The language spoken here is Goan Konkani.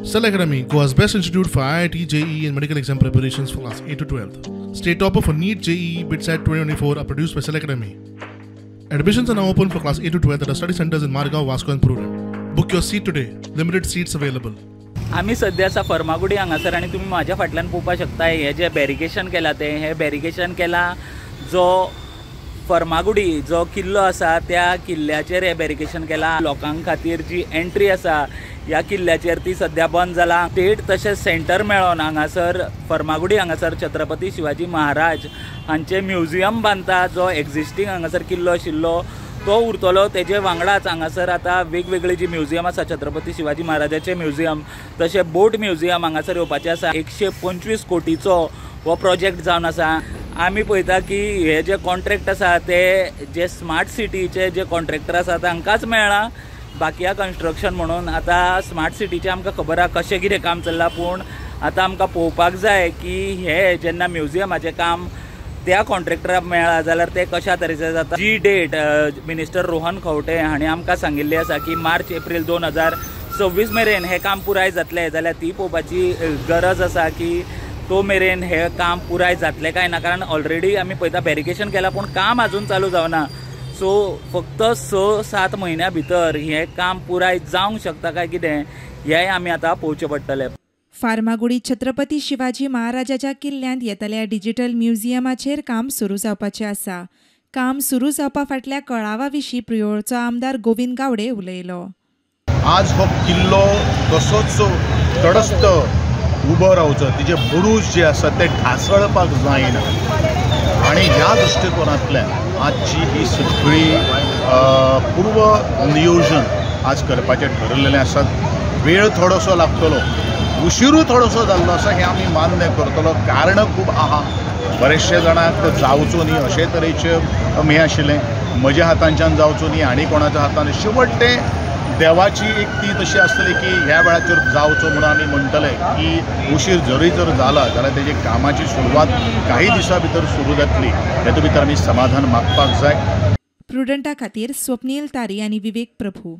Cell Academy, Goa's best institute for IIT, JEE and medical exam preparations for class 8 to 12. State topper for NEET, JEE, BITSAT 2024 are produced by Cell Academy. Admissions are now open for class 8 to 12 at our study centers in Margao, Vasco and Prudent. Book your seat today. Limited seats available. आमी सद्या आसा फर्मागुडी हांगासर आनी तुमी म्हाज्या फाटल्यान पळोवपाक शकता हे जे बॅरिकेशन केलां तें हे बॅरिकेशन केलां जो फर्मागुडी जो किल्लो आसा त्या किल्ल्याचेर हे बॅरिकेशन केलां. लोकां खातीर जी एंट्री आसा ह्या किल्ल्याचेर ती सद्या बंद जाला. स्टेट तशेंच सेंटर मेळोन हांगासर फर्मागुडी हांगासर छत्रपती शिवाजी महाराज हांचें म्युझियम बांदता. जो एक्झिस्टींग हांगासर किल्लो आशिल्लो तो उरतलो, तेजे वांगडाच हांगासर आतां वेगवेगळी जी म्युझियम आसा छत्रपती शिवाजी महाराजाचें म्युझियम तशें बोट म्युझियम हांगासर येवपाचें आसा. 125 कोटीचो हो प्रोजेक्ट जावन आसा. आमी पळयता की हे जे कॉन्ट्रॅक्ट आसा ते जे स्मार्ट सिटीचे जे कॉन्ट्रॅक्टर आसा तांकांच मेळ्ळां, बाकिया कन्स्ट्रक्शन म्हणून. आतां स्मार्ट सिटीचें आमकां खबर आसा कशें कितें काम चल्लां, पूण आतां आमकां पळोवपाक जाय की हे जेन्ना म्युझियमाचें काम त्या कॉन्ट्रॅक्टराक मेळ्ळां जाल्यार तें कशा तरेचें जाता. जी डेट मिनिस्टर रोहन खंवटे हांणी आमकां सांगिल्ली आसा की मार्च एप्रील 2026 मेरेन हें काम पुराय जातलें, जाल्यार ती पळोवपाची गरज आसा की तो मेरेन हें काम पुराय जातलें काय ना, कारण ऑलरेडी आमी पळयता बॅरिकेशन केलां पूण काम आजून चालू जावना. सो फक्त 6-7 म्हयन्या भितर हें काम पुराय जावंक शकता काय कितें हेंय आमी आतां पळोवचें पडटलें. फार्मागुडी छत्रपती शिवाजी महाराजाच्या किल्ल्यांत येतल्या डिजिटल म्युझियमाचेर काम सुरू जावपाचें आसा. काम सुरू जावपा फाटल्या कळावा विशीं प्रियोळचो आमदार गोविंद गावडे उलयलो. आज हो किल्लो तसोच तडस्त उबो रावचो, तिजे बुरूज जे आसा ते ढासळपाक जायना आनी ह्या दृश्टिकोनांतल्यान आजची ही सगळी पूर्व नियोजन आज करपाचें ठरलेलें आसा. वेळ थोडोसो लागतलो, उशिरूय थोडोसो जाल्लो आसा हें आमी मान्य करतलो. कारणां खूब आहा, बरेचशे जाणांक जावचो न्ही अशे तरेचें हें आशिल्लें, म्हज्या हातांच्यान जावचो न्ही आनी कोणाच्या हातान. शेवट तें देवाची एक ती तशी आसतली की ह्या वेळाचेर जावचो म्हणून आमी म्हणटले की उशीर जरी जर जाला जाल्यार तेजी कामाची सुरवात काही दिसां भितर सुरू जातली हेतून भितर आमी समाधान मागपाक जाय. प्रुडंटा खातीर स्वप्नील तारी आनी विवेक प्रभू.